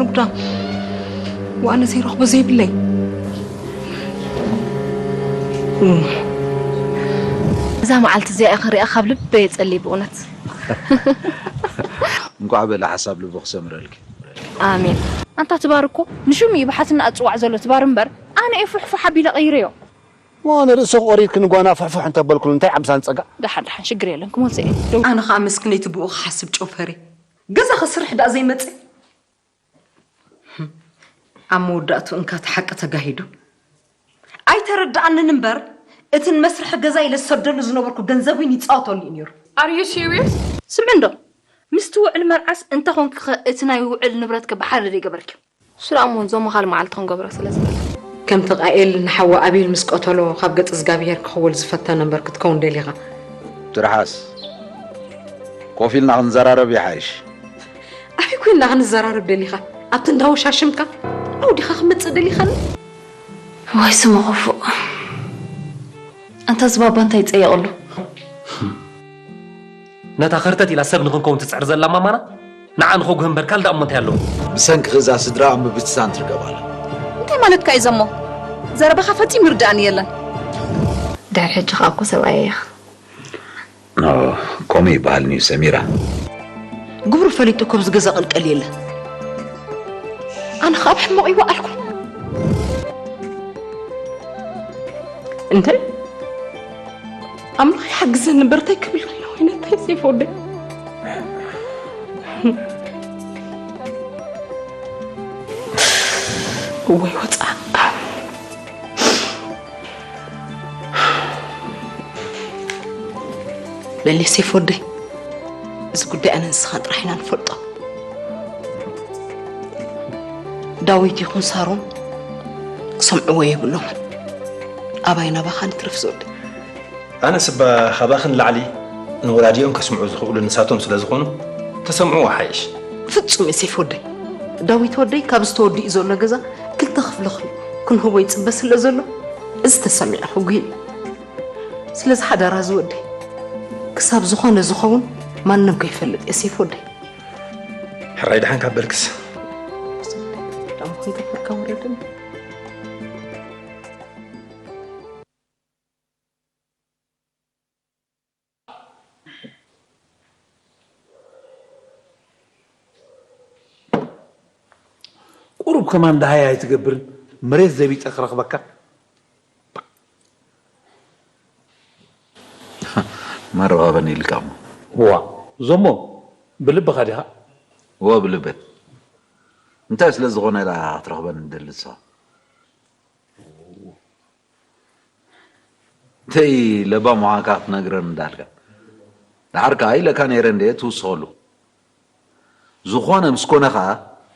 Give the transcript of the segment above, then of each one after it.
ንጉዳም ዋነ ዘይረኽቦ ዘይብለይ። እዛ መዓልቲ እዚኣ ክሪኣ ካብ ልበ የጸሊ ብእውነት። እንኳዕ በለ ሓሳብ ልቡ ክሰምረልኪ። ኣሜን። ኣንታ ትባር እኮ ንሽሙ እዩ ብሓትና ኣጽዋዕ ዘሎ ትባር እምበር ኣነ እየ ፉሕፉሕ ኣቢለ ቀይረዮ። ሞ ንርእሲ ቆሪድክን ጓና ፍሕፍሕ እንተበልኩሉ እንታይ ዓምሳን ጸጋ። ደሓን ደሓን ሽግር የለን ክመልሶ እየ። ደው- ኣነ ከዓ ምስክነይ እቲ ብኡ ክሓስብ ጨው ፈርየ። ገዛ ክስርሕ ደኣ ዘይመፅእ? ኣብ መወዳእቱ እንካ እቲ ሓቂ ተጋሂዱ። ኣይተረድኣንን እምበር እቲ ንመስርሒ ገዛ ኢለ ዝሰደሉ ዝነበርኩ ገንዘብ እውን ይፃወተሉ እዩ ነይሩ። Are you serious? ስምዒ እንዶ ምስቲ ውዕል መርዓስ እንተኾንኪ ኸ እቲ ናይ ውዕል ንብረትከ ብሓደ ዶ ይገበርክዮ? እሱ ደኣ እሞ ዞሞ ካልእ መዓልቲ ክንገብሮ ስለ ዝበለ። ከምቲ ቃኤል ንሓዋ ኣቤል ምስ ቀተሎ ካብ ገጽ እግዚኣብሄር ክኽወል ዝፈተነ እምበር ክትከውን ደሊኻ። ትርሓስ ኮፍ ኢልና ክንዘራረብ ይሓይሽ። ኣበይ ኮይንና ክንዘራረብ ደሊኻ? ኣብቲ እንዳወሻሽምካ ኣውዲኻ ክመጽእ ደሊኻኒ? ወይ ስሙ ክፉእ። ኣንታ ዝባባ እንታይ ይጸየቐሉ? ነታ ከርተት ኢላ ሰብ ንኽንከውን ትጽዕር ዘላ ማማና ንዓ ንኸጉህ እምበር ካልእ ደኣ እሞ እንታይ ኣለዎ? ብሰንኪ እዛ ስድራ ኣብ ምብትታን ትርከብ ኣላ። እንታይ ማለትካ እዩ ዘሞ? ዘረባኻ ፈጺሙ ይርድኣኒ የለን። ድሕሪ ሕጂ ኸኣ እኮ ሰብኣየይ ኢኻ። ኖ፣ ከምኡ ይበሃል ንዩ ሰሚራ። ግብሩ ፈሊጡ እኮ ኣብዚ ገዛ ቅልቀል የለን። ኣነ ኸኣ ኣብ ሕማቕ ይወዓልኩ። እንታይ ኣምላኽ ይሓግዘኒ እምበር እንታይ ክብል ክኢለ ኮይነ እንታይ ሴፍ ወደይ እወይ ወፃእ በል ሴፍ ወደይ እዚ ጉዳይ ኣነ ንስኻን ጥራሕ ኢና ንፈልጦ ዳዊት ይኹን ሳሮን ክሰምዕዎ የብሎምን ኣባይ ናባኻ ንትረፍ ዝወደይ ኣነስ እባ ካባኽን ላዕሊ ንወላዲኦም ከስምዑ ዝኽእሉ ንሳቶም ስለ ዝኾኑ ተሰምዕዎ ሓይሽ። ፍጹም እየ ሴፍ ወደይ። ዳዊት ወደይ ካብዚ ተወዲኡ ዘሎ ገዛ ክልተ ክፍሊ ክንህቦ ይጽበ ስለ ዘሎ እዚ ተሰሚዑ ሕጉይ እዩ። ስለዚ ሓደራ ዝወደይ ክሳብ ዝኾነ ዝኸውን ማንም ከይፈልጥ እየ ሴፍ ወደይ። ሕራይ ደሓን ካብ በልክስ። ቁሩብ ከማን ደሃይ ኣይትገብርን መሬት ዘቢጠ ክረኽበካ። መረባበኒ ኢልካ እሞ። ዋ ዞሞ ብልብኻ ዲኻ? እወ ብልበይ። እንታይ ስለ ዝኾነ ኢላ ክትረኽበኒ ትደሊ ንስኻ? እንተይ ለባም ምዃንካ ክትነግረኒ እንዳልካ ደሓር ከኣ ኢለካ ነይረ እንድየ ትውስኸሉ። ዝኾነ ምስ ኮነ ከኣ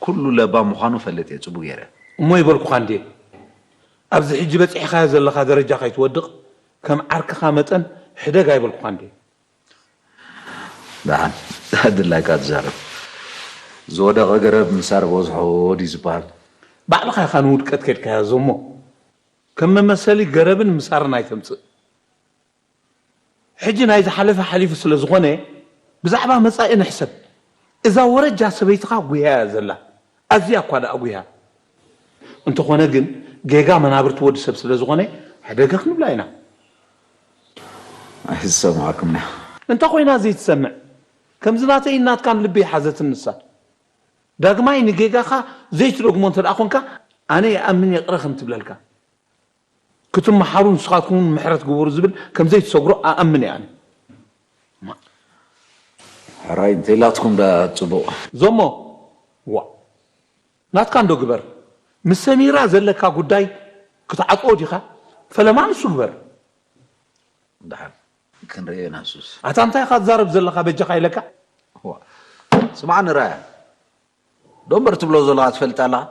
ኩሉ ለባም ምዃኑ እፈልጥ እየ ጽቡቕ ገይረ። እሞ ይበልኩኻ እንድየ ኣብዚ ሕጂ በጺሕካዮ ዘለኻ ደረጃ ከይትወድቕ ከም ዓርክኻ መጠን ሕደግ ኣይበልኩኻ እንድየ። ደሓን ድላይካ ትዛረብ። ዝወደቐ ገረብ ምሳር በዝሖ ድዩ ዝበሃል? ባዕልኻ ኢኻ ንውድቀት ከድካያ ዞሞ። ከም መመሰሊ ገረብን ምሳርን ኣይተምጽእ። ሕጂ ናይ ዝሓለፈ ሓሊፉ ስለ ዝኾነ ብዛዕባ መጻኢ ንሕሰብ። እዛ ወረጃ ሰበይትኻ ጉህያ እያ ዘላ። ኣዝያ እኳ ደኣ ጉህያ። እንተኾነ ግን ጌጋ መናብርቲ ወዲ ሰብ ስለ ዝኾነ ሕደገ ክንብላ ኢና። ኣይዝሰማዕኩም እያ። እንተ ኮይና ዘይትሰምዕ ከምዚ ናተይን ናትካን ልቢ ይሓዘትኒ ንሳ። ዳግማይ ንጌጋኻ ዘይትደግሞ እንተ ደኣ ኾንካ ኣነ ይኣምን ይቕረ ከም ትብለልካ። ክትመሓሩ ንስኻትኩም እውን ምሕረት ግበሩ ዝብል ከም ዘይትሰግሮ ኣኣምን እየ ኣነ። ሕራይ እንተይላትኩም ደኣ ጽቡቕ። ዞሞ ዋ ናትካ እንዶ ግበር። ምስ ሰሚራ ዘለካ ጉዳይ ክትዓጽዎ ዲኻ? ፈለማ ንሱ ግበር። ደሓን ክንርእዮ ኢና ንሱስ። ኣታ እንታይ ኢኻ ትዛረብ ዘለኻ በጃኻ ኢለካ? ስምዓኒ ራያ ዶ እምበር ትብሎ ዘለኻ ትፈልጥ ኣለኻ?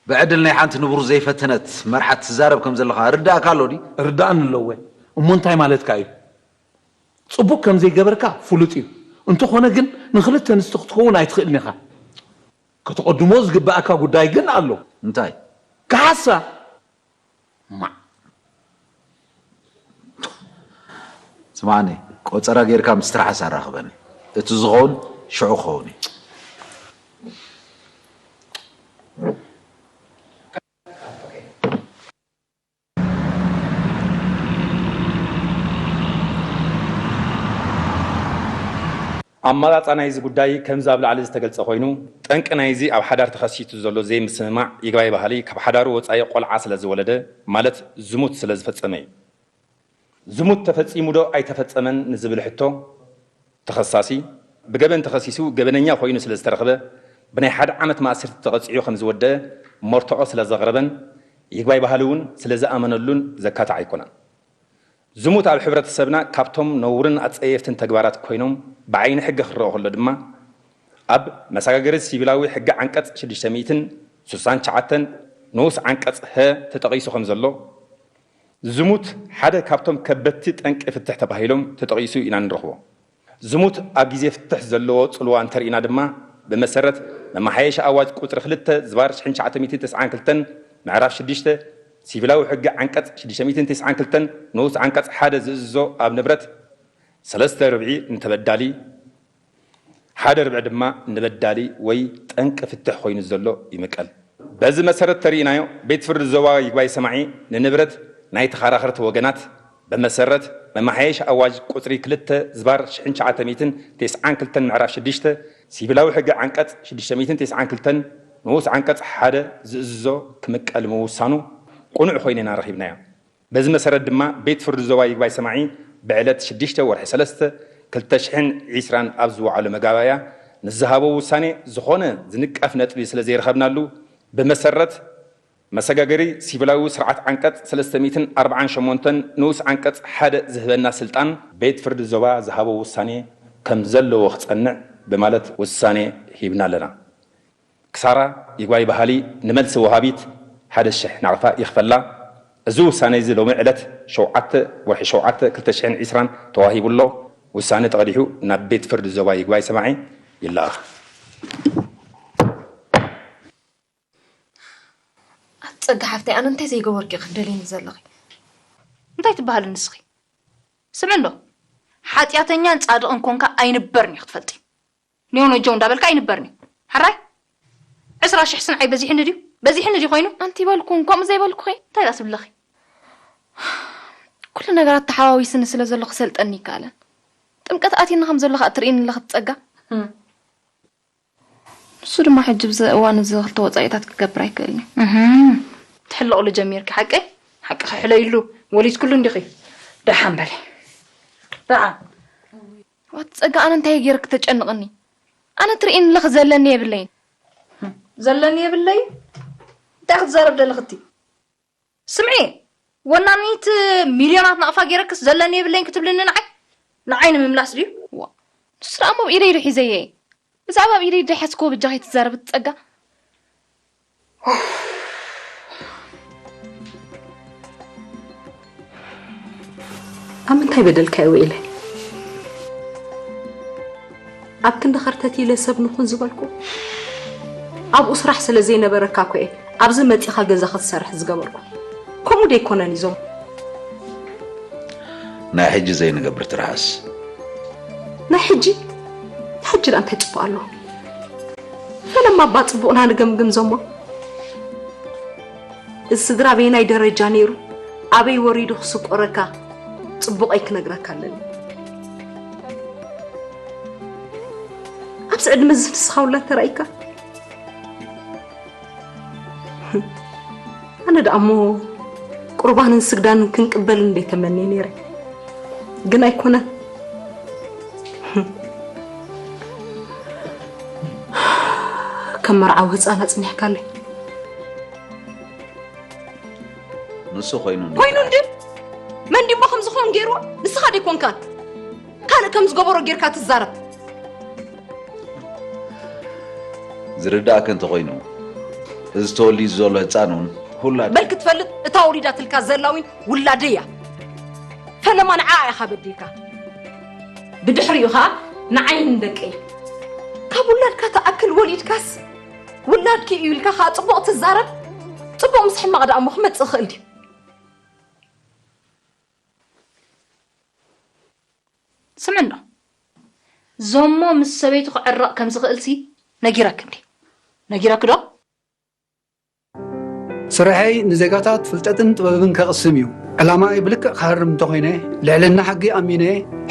ብዕድል ናይ ሓንቲ ንብሩ ዘይፈተነት መርሓት ትዛረብ ከም ዘለኻ ርዳእካ ኣሎ ድዩ? ርዳእኒ ኣለዎ እሞ እንታይ ማለትካ እዩ? ጽቡቅ ከም ዘይገበርካ ፍሉጥ እዩ። እንተኾነ ግን ንኽልተ ኣንስቲ ክትከውን ኣይትኽእልን ኢኻ። ከተቐድሞ ዝግበኣካ ጉዳይ ግን ኣሎ። እንታይ? ካሕሳ! ስምዓኒ፣ ቆጸራ ጌርካ ምስ ትርሓስ ኣራኽበኒ። እቲ ዝኸውን ሽዑ ክኸውን እዩ። ኣመላጻ ናይዚ ጉዳይ ከምዚ ኣብ ላዕሊ ዝተገልጸ ኮይኑ፣ ጠንቂ ናይዚ ኣብ ሓዳር ተኸሲቱ ዘሎ ዘይምስምማዕ ይግባይ ባህሊ ካብ ሓዳሩ ወጻኢ ቆልዓ ስለ ዝወለደ፣ ማለት ዝሙት ስለ ዝፈጸመ እዩ። ዝሙት ተፈጺሙ ዶ ኣይተፈጸመን ንዝብል ሕቶ፣ ተኸሳሲ ብገበን ተኸሲሱ ገበነኛ ኮይኑ ስለ ዝተረኽበ፣ ብናይ ሓደ ዓመት ማእሰርቲ ተቐጺዑ ከም ዝወደአ መርትዖ ስለ ዘቕረበን ይግባይ ባህሊ እውን ስለ ዝኣመነሉን ዘካትዕ ኣይኮነን። ዝሙት ኣብ ሕብረተሰብና ካብቶም ነውርን ኣጸየፍትን ተግባራት ኮይኖም ብዓይኒ ሕጊ ክረኣ ከሎ ድማ ኣብ መሰጋገሪ ሲቪላዊ ሕጊ ዓንቀጽ ሽዱሽተ ሚእትን ስሳን ትሽዓተን ንኡስ ዓንቀጽ ሀ ተጠቒሱ ከም ዘሎ፣ ዝሙት ሓደ ካብቶም ከበድቲ ጠንቂ ፍትሕ ተባሂሎም ተጠቒሱ ኢና ንረኽቦ። ዝሙት ኣብ ግዜ ፍትሕ ዘለዎ ጽልዋ እንተርኢና ድማ፣ ብመሰረት መመሓየሺ ኣዋጅ ቁጽሪ ክልተ ዝባር ሽሕን ትሽዓተ ሚእትን ተስዓን ክልተን ምዕራፍ ሽዱሽተ ሲቪላዊ ሕጊ ዓንቀጽ ሽዱሽተ ሚእትን ተስዓን ክልተን ንኡስ ዓንቀጽ ሓደ ዝእዝዞ ኣብ ንብረት ሰለስተ ርብዒ ንተበዳሊ፣ ሓደ ርብዒ ድማ ንበዳሊ ወይ ጠንቂ ፍትሕ ኮይኑ ዘሎ ይምቀል። በዚ መሰረት ተሪኢናዮ፣ ቤት ፍርዲ ዞባ ይግባይ ሰማዒ ንንብረት ናይ ተኸራኸርቲ ወገናት ብመሰረት መመሓየሺ ኣዋጅ ቁጽሪ ክልተ ዝባር ሽሕን ትሽዓተ ሚእትን ተስዓን ክልተን ምዕራፍ ሽዱሽተ ሲቪላዊ ሕጊ ዓንቀጽ ሽዱሽተ ሚእትን ተስዓን ክልተን ንኡስ ዓንቀጽ ሓደ ዝእዝዞ ክምቀል ምውሳኑ ቅኑዕ ኮይኑ ኢና ረኺብናዮ። በዚ መሰረት ድማ ቤት ፍርዲ ዞባ ይግባይ ሰማዒ ብዕለት ሽዱሽተ ወርሒ ሰለስተ ክልተ ሽሕን ዕስራን ኣብ ዝወዓሎ መጋባእያ ንዝሃቦ ውሳኔ ዝኾነ ዝንቀፍ ነጥቢ ስለ ዘይረኸብናሉ፣ ብመሰረት መሰጋገሪ ሲቪላዊ ስርዓት ዓንቀጽ ሰለስተ ሚእትን ኣርባዓን ሸሞንተን ንኡስ ዓንቀጽ ሓደ ዝህበና ስልጣን፣ ቤት ፍርዲ ዞባ ዝሃቦ ውሳኔ ከም ዘለዎ ክጸንዕ ብማለት ውሳኔ ሂብና ኣለና። ክሳራ ይግባይ በሃሊ ንመልሲ ወሃቢት ሓደ ሽሕ ናቕፋ ይኽፈላ። እዚ ውሳነ እዚ ሎሚ ዕለት ሸውዓተ ወርሒ ሸውዓተ ክልተ ሽሕን ዕስራን ተዋሂቡ ኣሎ። ውሳነ ተቐዲሑ ናብ ቤት ፍርዲ ዞባ ይግባይ ሰማዒ ይለኣኽ። ኣቲ ጸጋ ሓፍተይ፣ ኣነ እንታይ ዘይገበርኩ ኢኺ ትደልይኒ ዘለኺ? እንታይ ትበሃሊ ንስኺ? ስምዒ እንዶ፣ ሓጢኣተኛን ጻድቕን ኮንካ ኣይንበርን እዩ ክትፈልጢ። ኔው ነጀው እንዳበልካ ኣይንበርን እዩ። ሕራይ? ዕስራ ሽሕ ስንዓይ በዚሕኒ ድዩ? በዚሕኒ ድዩ ኮይኑ? ኣንቲ በልኩን፣ ከምኡ ዘይበልኩኺ? እንታይ ደኣ ትብለኺ? ኩሉ ነገራት ተሓዋዊስኒ ስለ ዘሎ ክሰልጠኒ ይከኣለን። ጥምቀት ኣቲኒ ከም ዘሎ ከኣ ትርእይኒ ኣለኺ ጸጋ? ንሱ ድማ ሕጂ ብዚ እዋን እዚ ክልተ ወጻኢታት ክገብር ኣይክእልን እዩ። እህም፣ ትሕለቕሉ ጀሚርኪ ሓቀይ? ሓቂ ክሕለይሉ ወሊድክሉ እንዲኺ። ደሓን በሊ። ደሓን። ዋት ጸጋ፣ ኣነ እንታይ ገይረ ክተጨንቕኒ? ኣነ ትርእይኒ ኣለኺ፣ ዘለኒ የብለይን። ዘለኒ የብለይን? እንታይ ክትዛረብ ደለኽቲ? ስምዒ፣ ወናኒት ሚልዮናት ናቕፋ ገይረክስ ዘለኒ የብለይን ክትብልኒ ንዓይ? ንዓይ ንምምላስ ድዩ? ዋ፣ ንሱ ደኣ እሞ ኣብ ኢደይ ዶ ሒዘየ እየ? ብዛዕባ ኣብ ኢደይ ዝሓዝክዎ በጃኺ ኣይትዛረቢ ጸጋ። ኣብ ምንታይ በደልካ እየ ውዒለ? ኣብ ክንዲ ኸርተት ኢለ ሰብ ንኹን ዝበልኩ? ኣብኡ ስራሕ ስለ ዘይነበረካ እኮ እየ ኣብዚ መጺኻ ገዛ ክትሰርሕ ዝገበርኩ። ከምኡ ደይኮነን እዞም ናይ ሕጂ ዘይንገብር ትርሃስ። ናይ ሕጂ ናይ ሕጂ ደኣ እንታይ ጽቡቕ ኣለዎ? ፈለማ እባ ጽቡቕና ንገምግም ዞሞ። እዚ ስድራ በየናይ ደረጃ ነይሩ ኣበይ ወሪዱ ክስቆረካ ጽቡቐይ ክነግረካ ኣለኒ። ኣብዚ ዕድመ እዚ ንስኻ ውላድ ተራኢካ? ኣነ ደኣ እሞ ቁርባንን ስግዳንን ክንቅበል እንደ ተመንየ ነይረ፣ ግን ኣይኮነን። ከም መርዓዊ ህፃን ኣፅኒሕካለይ። ንሱ ኮይኑ እንዲ ኮይኑ እንዲ መን ድሞ ከም ዝኸውን ገይርዎ ንስኻ ደይኮንካን ካልእ ከም ዝገበሮ ጌርካ ትዛረብ። ዝርዳእከ እንተኾይኑ እዚ ተወሊዱ ዘሎ ህፃን እውን ሁላ በል ክትፈልጥ እታ ወሊዳትልካ ዘላ እውን ውላደይ እያ። ፈለማ ንዓኣ ኢኻ በዲልካ። ብድሕሪኡ ኸዓ ንዓይን ንደቀይ። ካብ ውላድካ ትኣክል ወሊድካስ ውላድኪ እዩ ኢልካ ኸዓ ፅቡቕ ትዛረብ? ፅቡቕ ምስ ሕማቕ ደኣ እሞ ክመፅእ ይኽእል ድዩ? ስምዕኖ፣ ዞሞ ምስ ሰበይቱ ክዕረቕ ከም ዝኽእልሲ ነጊረኪ እንዲ? ነጊረኪ ዶ? ስርሐይ ንዜጋታት ፍልጠትን ጥበብን ከቕስም እዩ። ዕላማይ ብልክዕ ክሃርም እንተኾይነ፣ ልዕልና ሕጊ ኣሚነ፣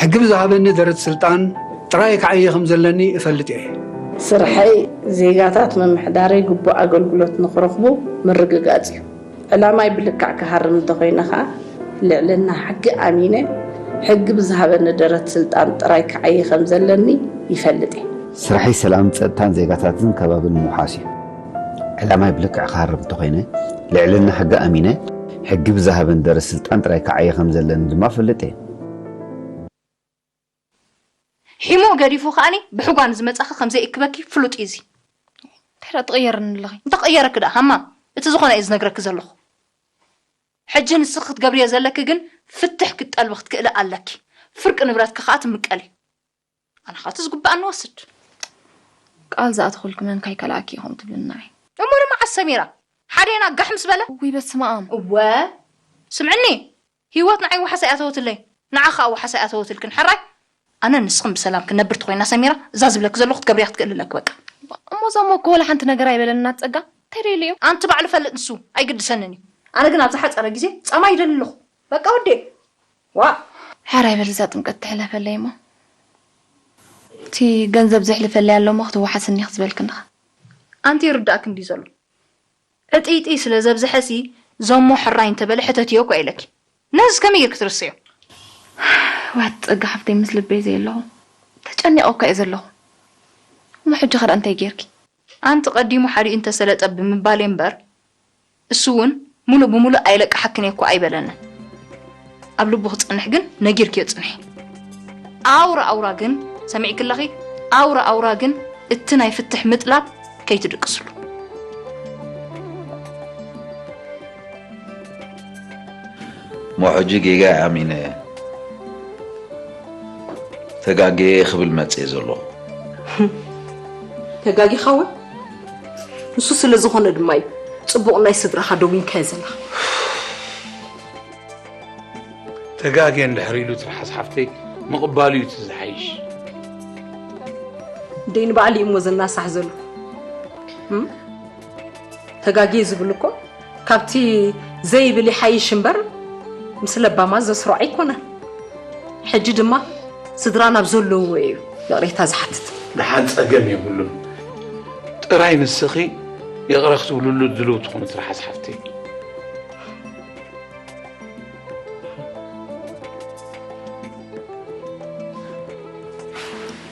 ሕጊ ብዝሃበኒ ደረት ስልጣን ጥራይ ክዓዪ ከም ዘለኒ እፈልጥ እየ። ስርሐይ ዜጋታት ምምሕዳረይ ግቡእ ኣገልግሎት ንኽረኽቡ ምርግጋጽ እዩ። ዕላማይ ብልክዕ ክሃርም እንተኾይነ ኸኣ ልዕልና ሕጊ ኣሚነ ሕጊ ብዝሃበኒ ደረት ስልጣን ጥራይ ክዓዪ ከም ዘለኒ ይፈልጥ እየ። ስርሐይ ሰላም፣ ጸጥታን ዜጋታትን ከባብን ምውሓስ እዩ። ዕላማይ ብልክዕ ክሃርም እንተኾይነ ልዕልና ሕጊ ኣሚነ ሕጊ ብዝሃበኒ ደረት ስልጣን ጥራይ ክዓዪ ከም ዘለኒ ድማ እፈልጥ እየ። ሒሙ ገዲፉ ከኣኒ ብሕጓ ንዝመጻኺ ከም ዘይእክበኪ ፍሉጥ እዩ እዚ። እንታይ ደኣ ትቕየርኒ ኣለኺ? እንታይ ክቕየረኪ ደኣ ሃማም? እቲ ዝኾነ እየ ዝነግረኪ ዘለኹ። ሕጂ ንስኺ ክትገብርዮ ዘለኪ ግን ፍትሕ ክትጠልቢ ክትክእሊ ኣለኪ። ፍርቂ ንብረትኪ ከኣ ትምቀሊ። ኣነ ኸኣ እቲ ዝግብኣኒ ወስድ። ቃል ዝኣተኹልኪ መን ካይከልኣኪ ኢኹም ትብልኒ ንዓይ? እሞ ንመዓስ ሰሚራ? ሓደ ኢና ጋሕ ምስ በለ? ውይ በስመኣም። እወ ስምዕኒ፣ ህይወት ንዓይ ዋሕስ ኣይኣተወትለይ፣ ንዓኺ ከኣ ዋሕስ ኣይኣተወትልክን። ሕራይ ኣነን ንስኽን ብሰላም ክንነብር ተኾይንና ሰሚራ፣ እዛ ዝብለኪ ዘለኹ ክትገብርያ ክትክእሊ ኣለኪ በቃ። እሞ ዞሞ እኮ ወላ ሓንቲ ነገር ኣይበለንን ናቲ ጸጋ፣ እንታይ ደልዩ እዩ? ኣንቲ ባዕሉ ፈልጥ ንሱ፣ ኣይግድሰንን እዩ። ኣነ ግን ኣብ ዝሓጸረ ግዜ ጻማ ይደሊ ኣለኹ። በቃ ወዴ። ዋእ። ሓራይ በል እዛ ጥምቀት ትሕለፈለይ እሞ እቲ ገንዘብ ዘሕልፈለይ ኣሎ እሞ ክትወሓስኒ ኢኺ ዝበልክኒ ኸ? ኣንቲ ይርዳእኪ እንድዩ ዘሎ። ዕጥይጥይ ስለ ዘብዝሐሲ ዞሞ ሕራይ እንተበለ ሕተትዮ እኳ ኢለኪ። ነዚ ከመይ ጌርኪ ትርስዕዮ? ዋት ጸጋ ሓፍተይ ምስ ልበይ ዘየለኹ ተጨኒቐ እኳ እየ ዘለኹ። እሞ ሕጂ ኸ ደኣ እንታይ ጌርኪ? ኣንቲ ቀዲሙ ሓዲኡ እንተሰለጠ ብምባለይ እምበር እሱ እውን ሙሉእ ብሙሉእ ኣይለቅሓክን እየ እኮ ኣይበለንን። ኣብ ልቡ ክጸንሕ ግን ነጊርክዮ ጽንሒ። ኣውራ ኣውራ ግን ሰሚዕኪ ኣለኺ ኣውራ ኣውራ ግን እቲ ናይ ፍትሕ ምጥላብ ከይትድቅስሉ። እሞ ሕጂ ጌጋይ ኣሚነ ተጋግየ ክብል መጽየ ዘለኹ። ተጋጊኻ እውን ንሱ ስለ ዝኾነ ድማ እዩ ጽቡቕ ናይ ስድራኻ ደጒንካዮ ዘለኻ። ተጋግየ እንድሕር ኢሉ ትርሓስ ሓፍተይ ምቕባሉ እዩ እቲ ዝሓይሽ። ደይ ንባዕሉ እዩ እሞ ዘናሳሕ ዘሎ። ተጋግየ ዝብል እኮ ካብቲ ዘይብል ይሓይሽ እምበር ምስ ለባማት ዘስርዖ ኣይኮነን። ሕጂ ድማ ስድራና ኣብ ዘለውዎ እዩ ይቕሬታ ዝሓትት። ደሓን ጸገም የብሉን። ጥራይ ንስኺ ይቕረ ክትብልሉ ድልውቲ ኩኒ ትርሓስ ሓፍተይ።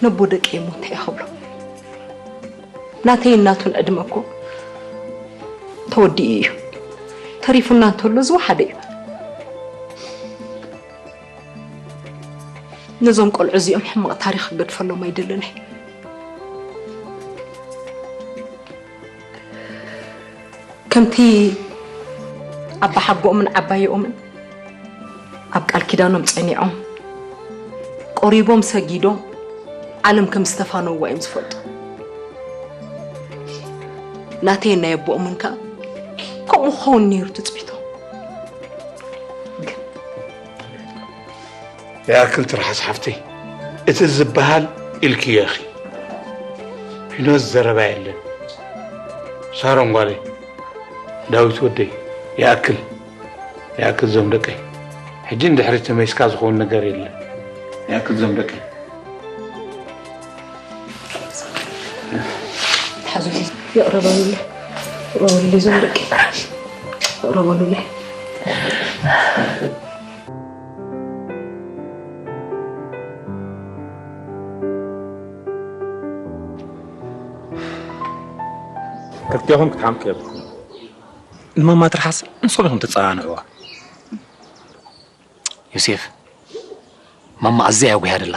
ነቦ ደቀይ እሞ እንታይ እየ ክብሎ? ናተይን ናቱን ዕድመ እኮ ተወዲኡ እዩ። ተሪፉና እንተሎ ዝወሓደ እዩ። ነዞም ቆልዑ እዚኦም ሕማቕ ታሪኽ ክገድፈሎም ኣይደልን እየ። ከምቲ ኣባሓጎኦምን ዓባየኦምን ኣብ ቃል ኪዳኖም ጸኒዖም ቆሪቦም ሰጊዶም ዓለም ከም ዝተፋነውዋ እዮም ዝፈልጡ። ናተይን ናይ ኣቦኦምን ከኣ ከምኡ ክኸውን ነይሩ ትጽቢቶም። ግን ይኣክል ትርሓስ ሓፍተይ፣ እቲ ዝበሃል ኢልክዮ ኢኺ። ፊኖስ ዘረባ የለን። ሳሮን ጓለይ፣ ዳዊት ወደይ፣ ይኣክል፣ ይኣክል ዞም ደቀይ። ሕጂ ንድሕሪት ተመሊስካ ዝኸውን ነገር የለን። ይኣክል ዞም ደቀይ። ሓዙ ይቕረ በሉለይ፣ ይቕረ በሉለይ ዞም ደቀይ፣ ይቕረ በሉለይ። ክልቴኹም ክትሓምቁ የብልኩም። ንማማ ትርሓስ ንስኹም ኢኹም ተጸናንዕዋ። ዮሴፍ፣ ማማ ኣዝያ እያ ጒሃ ደላ።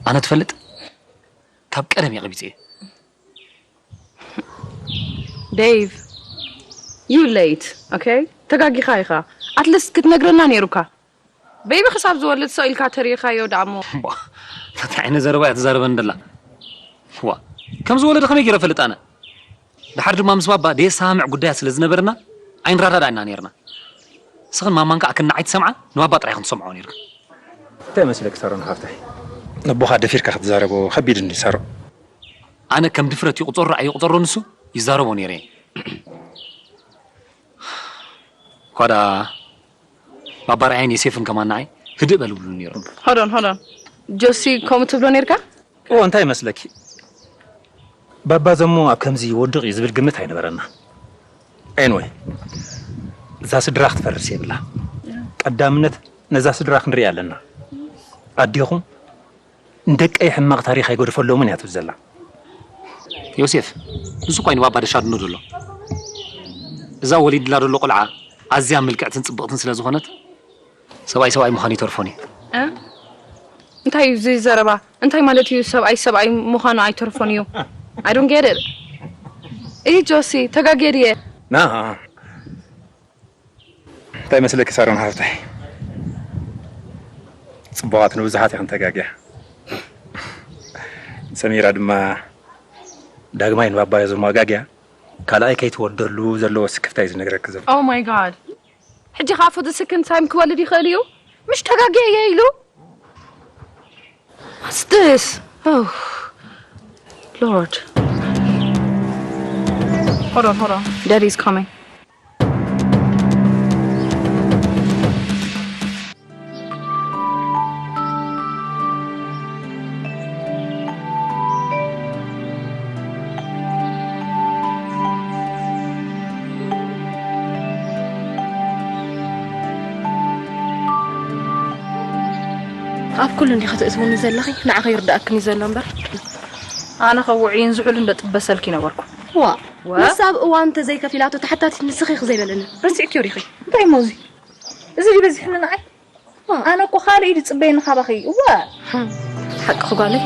ኣነ ትፈልጥ ካብ ቀደም እየ ቀቢጸ። Dave, you late, okay? ተጋጊኻ ኢኻ። ኣትሊስት ክትነግረና ነይሩካ። ቤቢ ክሳብ ዝወልድ ሰቕ ኢልካ ተሪእኻዮ ደኣሞ። እምቧ፣ እንታይ ዓይነት ዘረባ እያ ትዛረበኒ ደላ? ዋ፣ ከም ዝወለደ ከመይ ገይረ እፈልጥ ኣነ? ደሓር ድማ ምስ ባባ ደየሰማምዕ ጉዳያት ስለ ዝነበረና ኣይንረዳዳእና ነይርና። ንስኽን ማማን ከኣ ክና ኣይትሰምዓ፣ ንባባ ጥራይ ኢኽን ትሰምዕዎ ነይርክን። እንታይ መስለኪ ሳሮን ሓፍተይ? ነቦኻ ደፊርካ ክትዛረቦ ከቢድ እንድዩ ሳሮ። ኣነ ከም ድፍረት ይቑጸሮ ኣይቑጸሮ ንሱ ይዛረቦ ነይረ እየ። እኳ ደኣ ባባ ርኣየን ዮሴፍን ከማን ንዓይ ህድእ በል ብሉ ነይሮም። ሆዶን ሆዶን ጆሲ ከምኡ ትብሎ ነርካ? ኦ እንታይ ይመስለኪ? ባባ ዘሞ ኣብ ከምዚ ይወድቕ እዩ ዝብል ግምት ኣይነበረና። ኤንወይ እዛ ስድራ ክትፈርስ የብላ። ቀዳምነት ነዛ ስድራ ክንርኢ ኣለና። ኣዴኹም ንደቀይ ሕማቕ ታሪኽ ኣይገድፈሎምን እያ ትብል ዘላ። ዮሴፍ፣ ንሱ እኳ እዩ ንባባ ደሻድኖ ዘሎ። እዛ ወሊድላ ዘሎ ቆልዓ ኣዝያ ምልክዕትን ጽብቕትን ስለ ዝኾነት ሰብኣይ ሰብኣይ ምዃኑ ይተርፎን እዩ። እንታይ እዩ እዚ ዘረባ? እንታይ ማለት እዩ? ሰብኣይ ሰብኣይ ምዃኑ ኣይተርፎን እዩ። I don't get it። እይ ጆሲ ተጋጌ ድየ? ና እንታይ መስለኪ ሳሮን ሓፍተይ፣ ጽቡቓት ንብዙሓት ኢኽን ተጋግያ። ሰሚራ ድማ ዳግማይ ንባባዮ ዘማጋግያ ካልኣይ ከይትወደሉ ዘለዎ ስክፍታ እዩ ዝነግረኪ ዘሎ። Oh my god። ሕጂ ከዓ for the second time ክወልድ ይኽእል እዩ? ምሽ ተጋግየ እየ ኢሉ? What's this? Oh Lord. Hold on, hold on. Daddy's coming. ኣብ ኩሉ እንዲኺ ትእትውኒ ዘለኺ ንዓኺ ይርዳእክን እዩ ዘሎ እምበር። ኣነ ከ ውዑይን ዝሑልን ዶ ጥበሰልኪ ነበርኩ? ዋ ንሳ ኣብ እዋን እንተዘይከፊላቶ ተሓታቲት ንስኺ ኢኺ ዘይበለኒ ረሲዕክዮ ዲኺ? እንታይ እሞ እዚ እዚ ድዩ በዚሕኒ ንዓይ? ኣነ እኮ ካልእ እዩ ዝፅበየኒ ካባኺ። እዋ ሓቅኺ ጓለይ።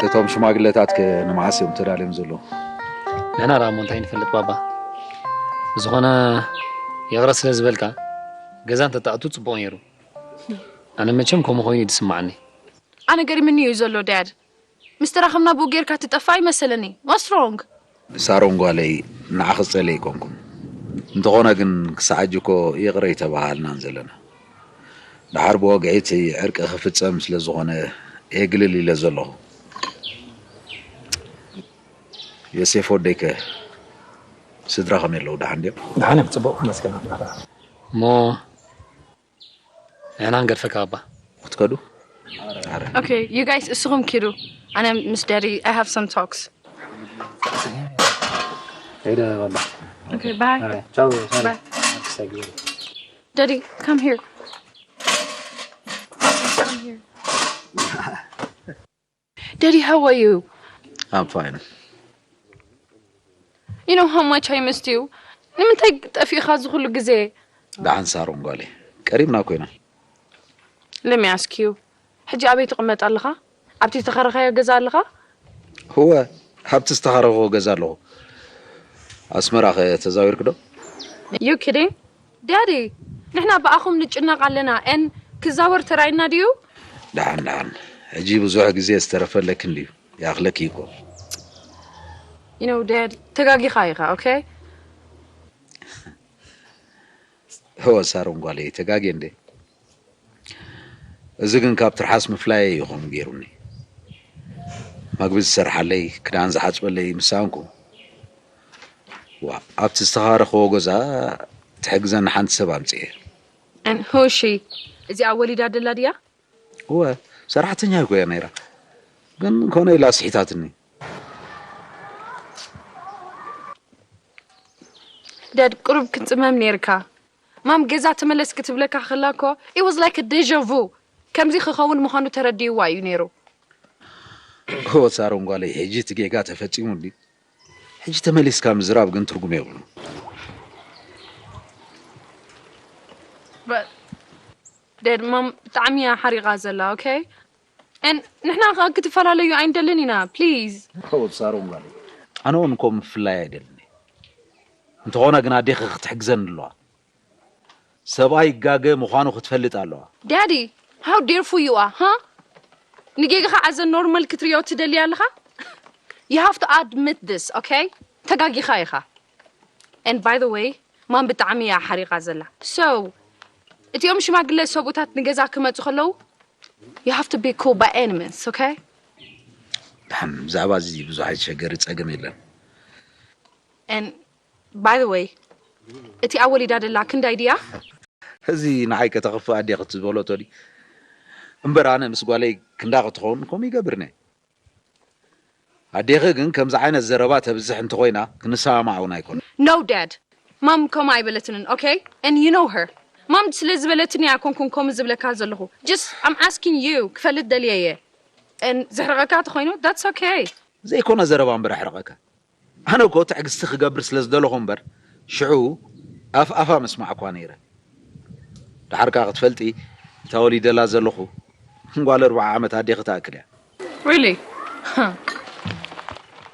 እቶም ሽማግለታት ከ ንመዓስ እዮም ተዳልዮም ዘለዉ? ንሕና ደኣ እሞ እንታይ ንፈልጥ ባባ። ብዝኾነ ይቕረ ስለ ዝበልካ ገዛ እንተትኣቱ ጽቡቕ ነይሩ። ኣነ መቸም ከምኡ ኮይኑ እዩ ዝስምዓኒ። ኣነ ገሪምኒ እዩ ዘሎ ዳድ። ምስ ተራኸብና ብኡ ጌርካ ትጠፍእ ኣይመሰለኒ። What's wrong? ሳሮን ጓለይ ንዓኺ ዝጸሊ ኣይኮንኩን። እንተኾነ ግን ክሳዕ ሕጂ እኮ ይቕረ ኣይተባሃሃልናን ዘለና። ደሓር ብወግዒ እቲ ዕርቂ ክፍጸም ስለ ዝኾነ እየ ግልል ኢለ ዘለኹ። ዮሴፍ ወደይከ ስድራ ከመይ ኣለዉ? ደሓን ድዮም? ደሓን እዮም፣ ጽቡቕ ይመስገን። እሞ ንሕና ንገድፈካ ኣባ። ክትከዱ? Okay, you guys እስኹም ኪዱ። ኣነ ምስ ዳዲ I have some talks. ሄደ ባባ። Okay, bye. ቻው። Daddy, come here. Come here. Daddy, how are you? I'm fine. You know how much I missed you. ንምንታይ ጠፊእኻ እዚ ኩሉ ግዜ? ደሓን ሳሮን ጓለይ፣ ቀሪብና እኮ ኢና። Let me ask you. ሕጂ ኣበይ ትቕመጥ ኣለኻ? ኣብቲ ዝተኸረኻዮ ገዛ ኣለኻ? እወ፣ ኣብቲ ዝተኸረኽዎ ገዛ ኣለኹ። ኣስመራ ከ ተዛዊርኪ ዶ? You kidding? ዳዲ፣ ንሕና ብኣኹም ንጭነቕ ኣለና and ክዛወር ተራይና ድዩ? ደሓን ደሓን፣ ሕጂ ብዙሕ ግዜ ዝተረፈለኪ እንድዩ፣ ይኣኽለኪ እኮ። You know dad፣ ተጋጊኻ ኢኻ okay? እወ ሳሮን ጓለይ፣ ተጋግየ እንዴ? እዚ ግን ካብ ትርሓስ ምፍላየይ እዩ ከምኡ ገይሩኒ። መግቢ ዝሰርሓለይ፣ ክዳን ዝሓፅበለይ ምሳንኩ። ዋ ኣብቲ ዝተኻረኽዎ ገዛ ትሕግዘኒ ሓንቲ ሰብ ኣምፅኤ። And who is she? እዚኣ ወሊዳ ደላ ድያ? እወ ሰራሕተኛ እኮ እያ ነይራ፣ ግን ኮነ ኢላ ስሒታትኒ። ዳድ ቁሩብ ክትፅመም ነይርካ። ማም ገዛ ተመለስ ክትብለካ ከላ እኮ it was like a deja vu። ከምዚ ክኸውን ምዃኑ ተረዲእዋ እዩ ነይሩ። እወ ሳሮን ጓለይ፣ ሕጂ እቲ ጌጋ ተፈፂሙ እንዲ ሕጂ ተመሊስካ ምዝራብ ግን ትርጉም የብሉን። ዳድ ማም ብጣዕሚ እያ ሓሪቓ ዘላ okay? And ንሕና ከኣ ክትፈላለዩ ኣይንደልን ኢና please። እወ ሳሮን ጓለይ፣ ኣነ እውን እኮ ምፍላይ ኣይደልን እየ። እንተኾነ ግን ኣዴኺ ክትሕግዘኒ ኣለዋ። ሰብኣይ ይጋገ ምዃኑ ክትፈልጥ ኣለዋ። Daddy, how dare you are, huh? ንጌጋኻ as a normal ክትርእዮ ትደሊ ኣለኻ? You have to admit this, okay? ተጋጊኻ ኢኻ። And by the way, ማም ብጣዕሚ እያ ሓሪቓ ዘላ። So, እቲኦም ሽማግለ ሰብኡታት ንገዛ ክመጹ ከለዉ you have to be cool by any means, okay? ደሓን ብዛዕባ እዚ ብዙሕ ኣይትሸገሪ፣ ጸገም የለን። And by the way, እቲኣ ወሊዳ ደላ ክንዳይ ድያ? እዚ ንዓይ ከተኽፍእ ኣዴኺ ዝበለቶ ድዩ? እምበር ኣነ ምስ ጓለይ ክንዳ ክትኸውን ከምኡ ይገብርኒ። ኣዴኺ ግን ከምዚ ዓይነት ዘረባ ተብዝሕ እንተኾይና ክንሰማማዕ እውን ኣይኮነ። No, Dad. ማም ከምኡ ኣይበለትንን, okay? And you know her. ማም ስለ ዝበለትኒ ኣይኮንኩን ከምኡ ዝብለካ ዘለኹ. Just, I'm asking you, ክፈልጥ ደልየ እየ. And ዘሕርቐካ ተኾይኑ, that's okay. ዘይኮነ ዘረባ እምበር ኣሕርቐካ። ኣነ እኮ ትዕግስቲ ክገብር ስለ ዝደለኹ እምበር ሽዑ ኣፍ ኣፋ ምስማዕኳ ነይረ። ደሓር ከኣ ክትፈልጢ እታ ወሊደላ ዘለኹ ጓል ኣርብዓ ዓመት ኣዴኺ ትኣክል እያ። Really? Huh.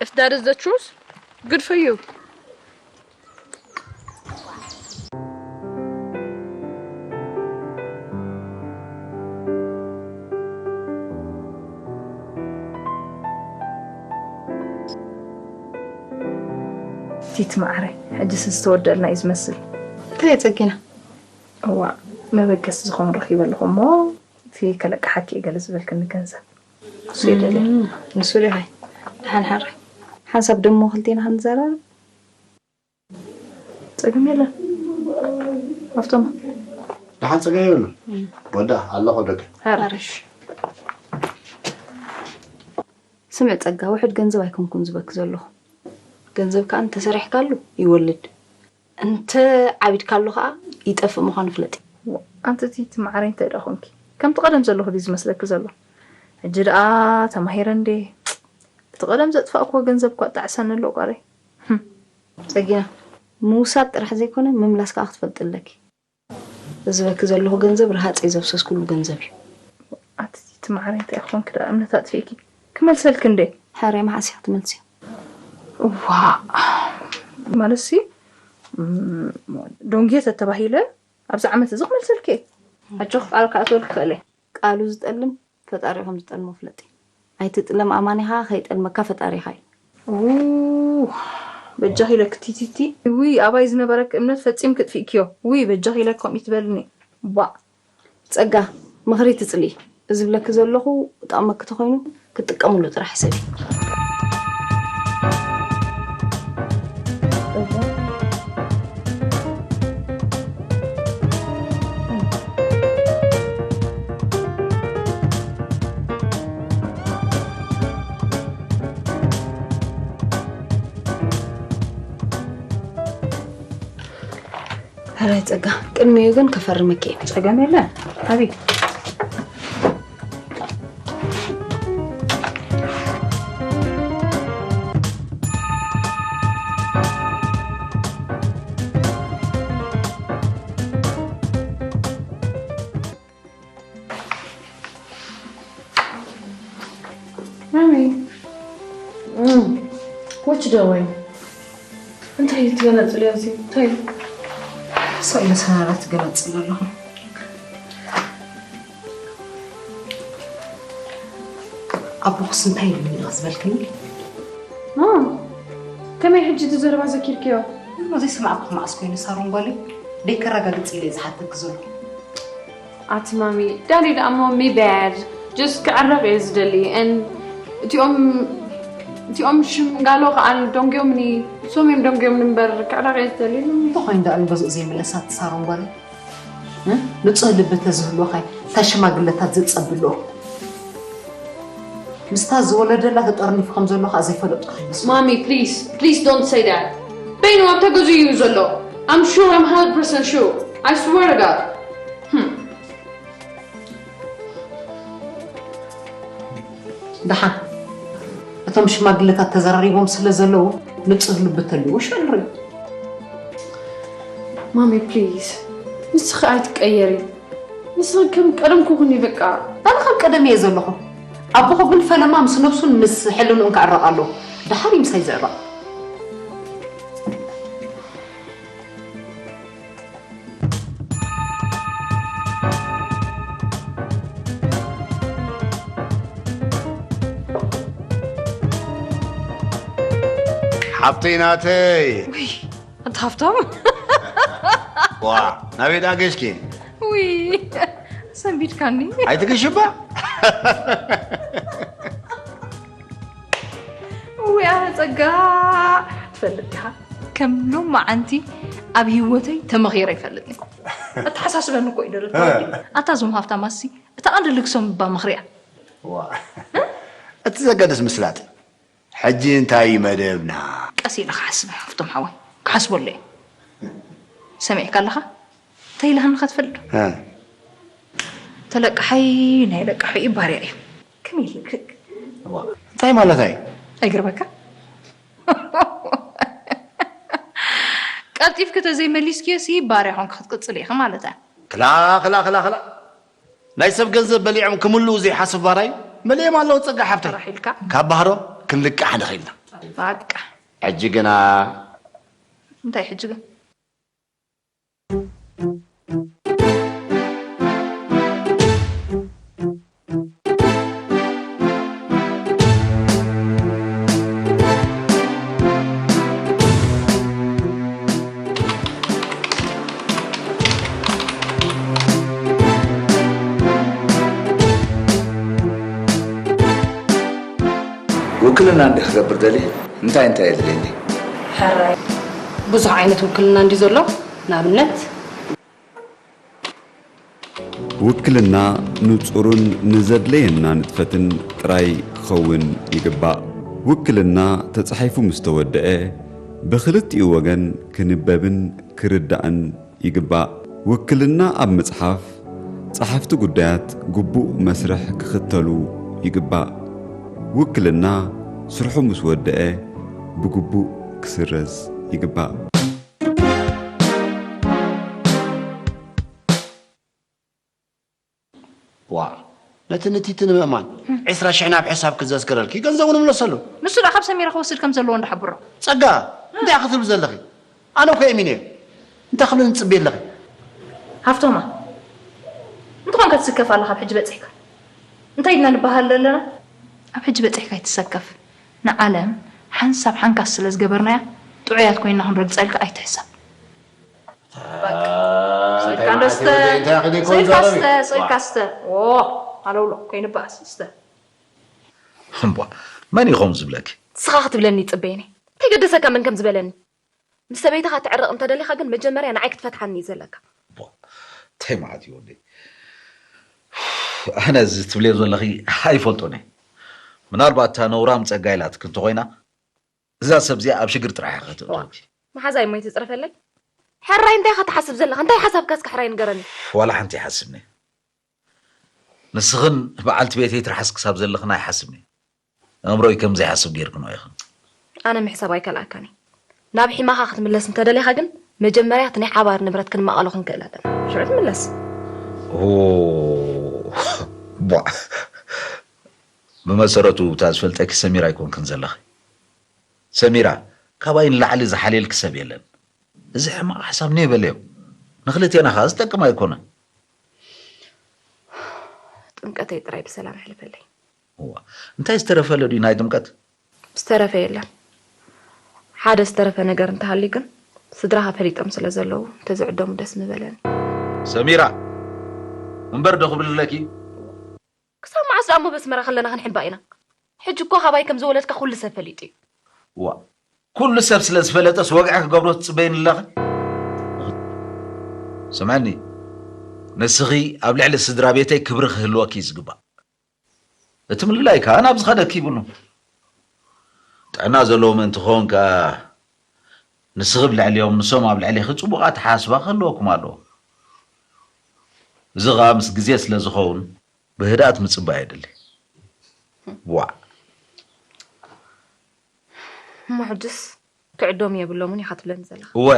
If that is the truth, good for you. ቲቲ መዓረይ፣ ሕጅስ ዝተወደልና እዩ ዝመስል። እንታይ እየ ጸጊና? እዋእ፣ መበገሲ ዝኾን ረኺበ ኣለኹ እሞ እቲ ከለቅሓኪ እየ ገለ ዝበልክኒ ገንዘብ። ንሱ እየ ደልየ። እም፣ ንሱ ድዩ ሃይ? ደሓን ሓራይ። ሓንሳብ ደሞ ክልቴና ክንዘራረብ። ጸገም የለን። ሃፍቶም። ደሓን ጸገም የብሉን። ወዳ ኣለኹ ደገ። ሓራሽ። ስምዕ ጸጋ፣ ውሑድ ገንዘብ ኣይኮንኩን ዝበኪ ዘለኹ። ገንዘብ ከኣ እንተሰሪሕካሉ ይወልድ፣ እንተ ዓቢድካሉ ከኣ ይጠፍእ ምዃኑ ፍለጢ። ኣንቲ ቲቲ መዓረይ እንታይ ደኣ ኾንኪ? ከምቲ ቀደም ዘለኹ ድዩ ዝመስለኪ ዘሎ? ሕጂ ደኣ ተማሂረ እንዴ? እቲ ቀደም ዘጥፋእክዎ ገንዘብ እኳ ጣዕሰኒ ኣሎ ቋረይ። ጸጊና፣ ምውሳድ ጥራሕ ዘይኮነ ምምላስ ከኣ ክትፈልጢ ኣለኪ። እዚ ዝበኪ ዘለኹ ገንዘብ ረሃጸይ ዘፍሰስኩሉ ገንዘብ እዩ። ኣቲ ቲቲ መዓረይ እንታይ ክኾንኪ ደኣ እምነት ኣጥፊእኪ? ክመልሰልኪ እንዴ? ሕራይ መዓስ ኢኺ ትመልስዮ? ዋእ ማለትሲ ዶንጌ ተተባሂለ ኣብዚ ዓመት እዚ ክመልሰልኪ እየ። ኣጆኺ ቃል ክኣትወልኪ ክእል እየ። ቃሉ ዝጠልም ፈጣሪኡ ከም ዝጠልሞ ፍለጢ። ኣይትጥለም ኣማኒኻ ከይጠልመካ ፈጣሪኻ እዩ። ው በጃኺ ኢለኪ ቲቲቲ። ውይ ኣባይ ዝነበረኪ እምነት ፈጺምኪ ኣጥፊእክዮ። ውይ በጃኺ ኢለኪ ከምኡ ኣይትበልኒ። ቧእ። ጸጋ ምኽሪ ትጽልኢ። እዚ ዝብለኪ ዘለኹ ክጠቕመኪ ተኾይኑ ክትጥቀምሉ ጥራሕ ሕሰቢ። ሕራይ ጸጋ፣ ቅድሚኡ ግን ከፈርመኪ እየ። ጸገም የለን ሓቢቢ። ማሚ፣ what you doing? እንታይ ትገነጽል ኣብዚ? እንታይ? ስእሊ ሰነዳት ትገነጽል ኣለኹ። ኣቦኽስ እንታይ ኢሉኒ ኢኻ ዝበልክኒ? ማም፣ ከመይ ሕጂ እቲ ዘረባ ዘኪርክዮ? ዘይሰማዕኩ መዓስ ኮይኑ ሳሮን ጓለይ? ደይ ከረጋግጽ ኢለ እየ ዝሓተኪ ዘለኹ። ኣቲ ማሚ፣ ዳዲ ደኣ እሞ me bad just ክዕረቕ እየ ዝደሊ and እቲኦም እቲኦም ሽምጋሎ ከኣ ደንጉዮምኒ፣ ንሶም እዮም ደንጉዮምኒ እምበር ክዕረቕ እየ ዝደሊ ኢሉኒ። እንተኾይኑ ደኣ ንገዝኡ ዘይምለስ ኣቲ ሳሮን ጓለይ? ንጹህ ልቢ ተዝህልወኻ እታ ሽማግለታት ዘጸብልኦ ምስታ ዝወለደላ ተጠርኒፉ ከም ዘሎ ከኣ ዘይፈለጡ ከይመስሉ። Mommy, please, please don't say that. በይኑ ኣብ ተገዙ እዩ ዘሎ። I'm sure, I'm hundred percent sure. I swear to God. Hmm. ደሓን እቶም ሽማግለታት ተዘራሪቦም ስለ ዘለዉ ንጹህ ልቢ ተልዉ ሸልሪ። ማሚ please ንስኺ ኣይትቀየሪ። ንስኺ ከም ቀደምኪ ኩኒ በቃ። ኣነ ከም ቀደም እየ ዘለኹ። ኣቦኹ ግን ፈለማ ምስ ነብሱን ምስ ሕልንኡን ክዕረቕ ኣለዎ። ደሓር እዩ ምሳይ ዝዕረቕ። ሓብተይ ናተይ ኣንታ ሃፍቶም ዋ ናበይ ደኣ ገሽኪ ውይ ሰንቢድካኒ። ኣይትግሽባ። ውያ ጸጋ፣ ትፈልጥ ዲኻ? ከም ሎማዓንቲ ኣብ ህይወተይ ተመኺረ ይፈልጥኒ። ኣተሓሳስበኒ እኮ እዩ ደረት። ኣታ ዞም ሃፍታማሲ እታ ቀንዲ ልግሶም እባ ምኽሪ እያ። እቲ ዘገድስ ምስላጥ። ሕጂ እንታይ እዩ መደብና? ቀስ ኢለ ክሓስብ ሃፍቶም ሓወይ፣ ክሓስበሉ እየ። ሰሚዕካ ኣለኻ? እንታይ ኢልሃኒ ከትፈልጥ? ተለቃሓይ ናይ ለቃሑ እዩ ባርያ እዩ። ከመይ ኢልክ? እንታይ ማለት ኣይ? ኣይግርበካ? ቀልጢፍክ ተዘይመሊስክዮ ሲ ባርያ ኾንክ ክትቅጽል ኢኻ ማለት እያ። ክላ ክላ ክላ ክላ ናይ ሰብ ገንዘብ በሊዖም ክምልኡ ዘይሓስብ ባራይ መሊኦም ኣለዉ። ጸጋ ሓብተይ ራሒልካ ካብ ባህሮ ክንልቃሕ ንኽኢልና። በቃ ሕጂ ግና እንታይ ሕጂ ግን ውክልና እንዲ ክገብር ደሊ እንታይ እንታይ የድልየኒ? ሕራይ ብዙሕ ዓይነት ውክልና እንዲ ዘሎ ንኣብነት ውክልና ንጹርን ንዘድለየና ንጥፈትን ጥራይ ክኸውን ይግባእ። ውክልና ተጻሒፉ ምስ ተወደአ ብኽልቲኡ ወገን ክንበብን ክርዳእን ይግባእ። ውክልና ኣብ ምጽሓፍ፣ ጸሓፍቲ ጉዳያት ግቡእ መስርሕ ክኽተሉ ይግባእ። ውክልና ስርሑ ምስ ወደአ ብግቡእ ክስረዝ ይግባእ። ዋ ነቲ ንቲቲ ንምእማን ዕስራ ሽሕ ናብ ሕሳብ ክዘዝክረልኪ ገንዘቡ ንምለሰሉ። ንሱ ደኣ ካብ ሰሚራ ክወስድ ከም ዘለዎ እንዳሓብሮ። ጸጋ እንታይ ክትብል ዘለኺ? ኣነ እኮ እሚነዮ እንታይ ክብለኒ ትጽበይ ኣለኺ? ሃፍቶማ እንተኾንካ ትስከፍ ኣለኻ ኣብ ሕጂ በጺሕካ እንታይ ኢልና ንበሃል ኣለና? ኣብ ሕጂ በጺሕካ ኣይትሰከፍ። ንዓለም ሓንሳብ ሓንካስ ስለ ዝገበርናያ ጥዑያት ኮይንና ክንረግጻ ኢልካ ኣይትሕሰብ። እምቧ መን እዩ ከምኡ ዝብለኪ? ንስኻ ክትብለኒ ይጽበየኒ። እንታይ ገደሰካ መን ከም ዝበለኒ? ምስ ሰበይትኻ ትዕረቕ እንተደሊኻ ግን መጀመርያ ንዓይ ክትፈትሓኒ እዩ ዘለካ። እንታይ መዓት እዩ ወደይ? ኣነ እዚ ትብልዮ ዘለኺ ኣይፈልጦን እየ። ምናልባት እታ ነውራም ጸጋ ኢላትኪ እንተኾይና እዛ ሰብ እዚኣ ኣብ ሽግር ጥራሕ እያ ከተእትወኪ። መሓዛይ እሞ ኣይትጽረፈለይ። ሕራይ እንታይ ኢኻ ትሓስብ ዘለኻ? እንታይ ሓሳብካ እስከ ሕራይ ንገረኒ። ዋላ ሓንቲ ኣይሓስብን እየ። ንስኽን በዓልቲ ቤተይ ትርሓስ ክሳብ ዘለኽን ኣይሓስብን እየ። ኣእምሮይ ከም ዘይሓስብ ጌርክንኦ ኢኽን። ኣነ ምሕሳብ ኣይከልኣካን እየ። ናብ ሒማኻ ክትምለስ እንተደሊኻ ግን መጀመርያ እቲ ናይ ሓባር ንብረት ክንማቐሎ ክንክእል ኣለና። ሽዑ ትምለስ። ኦ ቧዕ። ብመሰረቱ እታ ዝፈልጠኪ ሰሚራ ኣይኮንክን ዘለኺ። ሰሚራ ካባይ ንላዕሊ ዝሓልየልኪ ሰብ የለን። እዚ ሕማቕ ሓሳብ ኔ በልዮ። ንኽልቴና ኸኣ ዝጠቅም ኣይኮነን። ጥምቀተይ ጥራይ ብሰላም ኣሕልፈለይ። እዋ እንታይ ዝተረፈ ኣሎ ድዩ ናይ ጥምቀት? ዝተረፈ የለን። ሓደ ዝተረፈ ነገር እንተሃልዩ ግን ስድራኻ ፈሊጦም ስለ ዘለዉ እንተዝዕደሙ ደስ ምበለኒ። ሰሚራ እምበር ዶ ክብልለኪ? ክሳብ መዓስ ደኣ እሞ በስመራ ከለና ክንሕምባእ ኢና? ሕጂ እኮ ካባይ ከም ዝወለድካ ኩሉ ሰብ ፈሊጡ እዩ። ዋ ኩሉ ሰብ ስለ ዝፈለጠስ ወግዒ ክገብሮ ትጽበይኒ ኣለኺ? ስምዕኒ ንስኺ ኣብ ልዕሊ ስድራ ቤተይ ክብሪ ክህልወኪ እዩ ዝግባእ። እቲ ምልላይ ከኣ ናብ ዝኸደኪ ይብሉ። ጥዕና ዘለዎ ምእንቲ ክኸውን ከኣ ንስኺ ኣብ ልዕሊኦም ንሶም ኣብ ልዕሊኺ ጽቡቕ ኣተሓሳስባ ክህልወኩም ኣለዎ። እዚ ኸኣ ምስ ግዜ ስለ ዝኸውን ብህድኣት ምጽባይ የድሊ። ዋዕ! እሞ ሕጅስ ክዕደሙ የብሎምን ኢኻ ትብለኒ ዘለኻ? እወ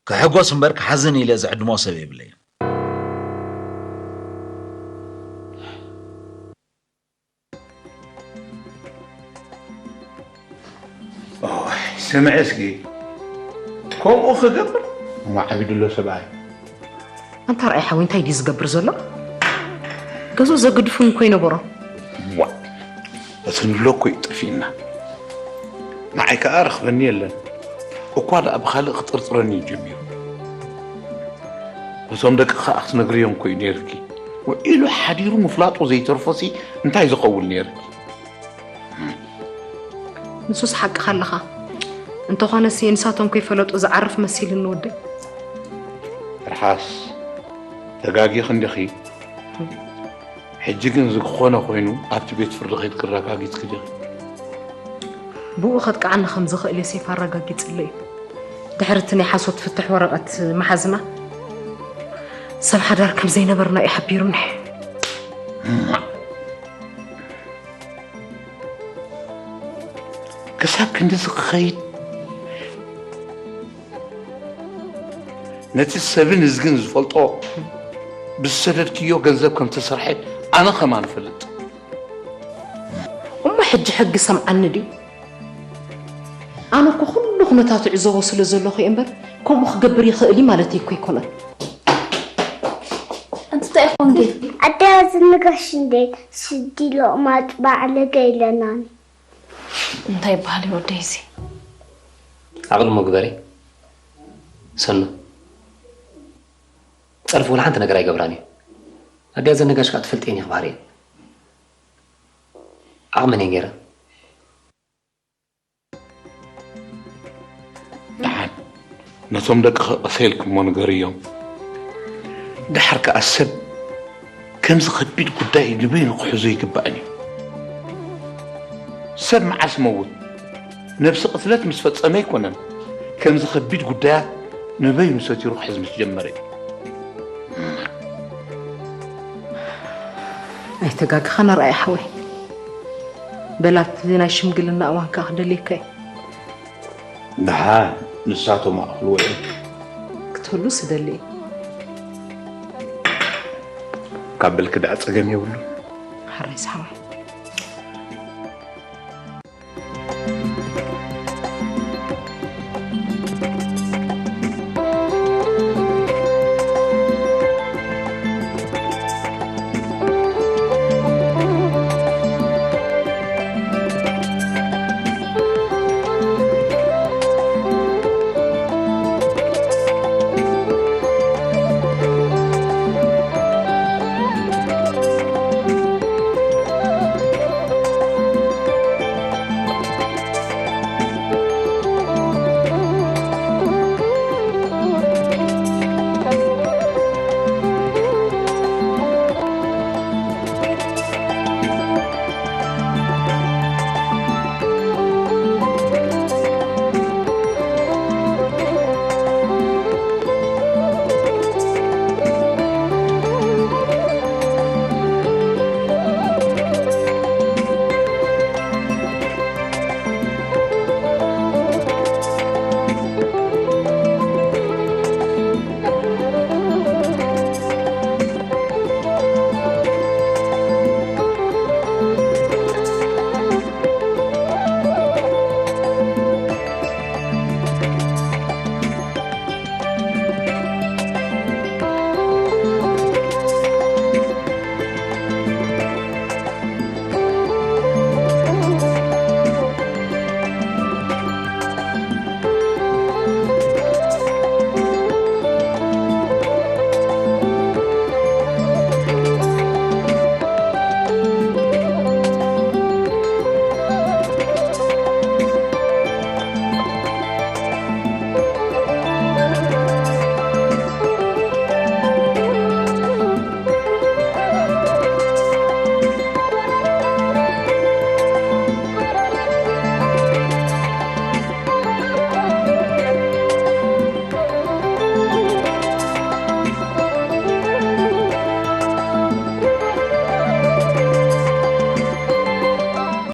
ክሕጎስ እምበር ክሓዝን ኢለ ዝዕድሞ ሰብ የብለይን። ስምዒ እስኪ ከምኡ ክገብር ማዕቢዱ ኣሎ ሰብኣይ። ኣንታ ርኣይ ሓወይ እንታይ ድዩ ዝገብር ዘሎ? ገዝኡ ዘግድፉን እኮ ይነበሮ። ዋ እቲ ንብሎ እኮ እዩ ጠፊእና። ንዓይ ከኣ ረኽበኒ የለን። እኳ ደኣ ብኻልእ ክጥርጥረኒ እዩ ጀሚሩ። ነቶም ደቂ ከኣ ክትነግርዮም እኮ እዩ ነይርኪ። ውዒሉ ሓዲሩ ምፍላጡ ዘይተርፎሲ እንታይ ዝኸውን ነይርኪ? ንሱስ ሓቅኻ ኣለኻ። እንተኾነሲ ንሳቶም ከይፈለጡ ዝዓርፍ መሲልኒ ወደይ። ርሓስ ተጋጊኺ እንዲኺ። ሕጂ ግን ዝኾነ ኮይኑ ኣብቲ ቤት ፍርዲ ኸይድኪ ኣረጋጊጽኪ ዲኺ? ብኡ ከጥቅዓኒ ከም ዝኽእል ዮሴፍ ኣረጋጊጽለይ። ድሕሪ እቲ ናይ ሓሶት ፍትሕ ወረቐት ምሓዝና ሰብ ሓዳር ከም ዘይነበርና እዩ ሓቢሩኒ። ክሳብ ክንድዚ ክኸይድ ነቲ ሰብን እዝግን ዝፈልጦ ብዝሰደድክዮ ገንዘብ ከም ተሰርሐ ኣነ ከማን እፈልጥ። እሞ ሕጂ ሕጊ ሰምዓኒ ድዩ? ኣነ እኮ ኩሉ ኩነታት ይዕዘቦ ስለ ዘለኹ እየ እምበር ከምኡ ክገብር ይኽእል እዩ ማለት እኮ ኣይኮነን። ኣንቲ እንታይ ኢኹም ግን? ኣደይ ኣዝንጋሽ እንዴት ስዲ ሎቕማጽ ባዕለገ ኢለናኒ። እንታይ ይበሃል እዩ ወደይ እዚ? ዓቕሊ እሞ ግበሪ ሰኑ። ጸርፊ ወላ ሓንቲ ነገር ኣይገብራን እዩ። ኣደይ ኣዘነጋሽ ከዓ ትፈልጥየን ኢኺ ባህሪኤን። ዓቕመን እየ ገይረ። ደሓን ነቶም ደቂ ቀሰ ኢልኪ እሞ ንገርዮም። ደሓር ከኣ ሰብ ከምዚ ከቢድ ጉዳይ ንበይኑ ክሕዞ ይግባእን እዩ። ሰብ መዓስ መውት ነብሲ ቅትለት ምስ ፈጸመ ኣይኮነን ከምዚ ከቢድ ጉዳያት ንበይኑ ሰቲሩ ክሕዝ ምስ ጀመረ እዩ። ኣይተጋግኻን ኣርኣያ ሓወይ። በል ኣብቲ ናይ ሽምግልና እዋን ከኣ ክደልየካ እየ። ደሓን ንሳቶም ኣኽልዎ እዮም። ክትህሉ ስደሊ እየ። ካብ በልኪ ደኣ ጸገም የብሉን። ሓራይ ሓወይ።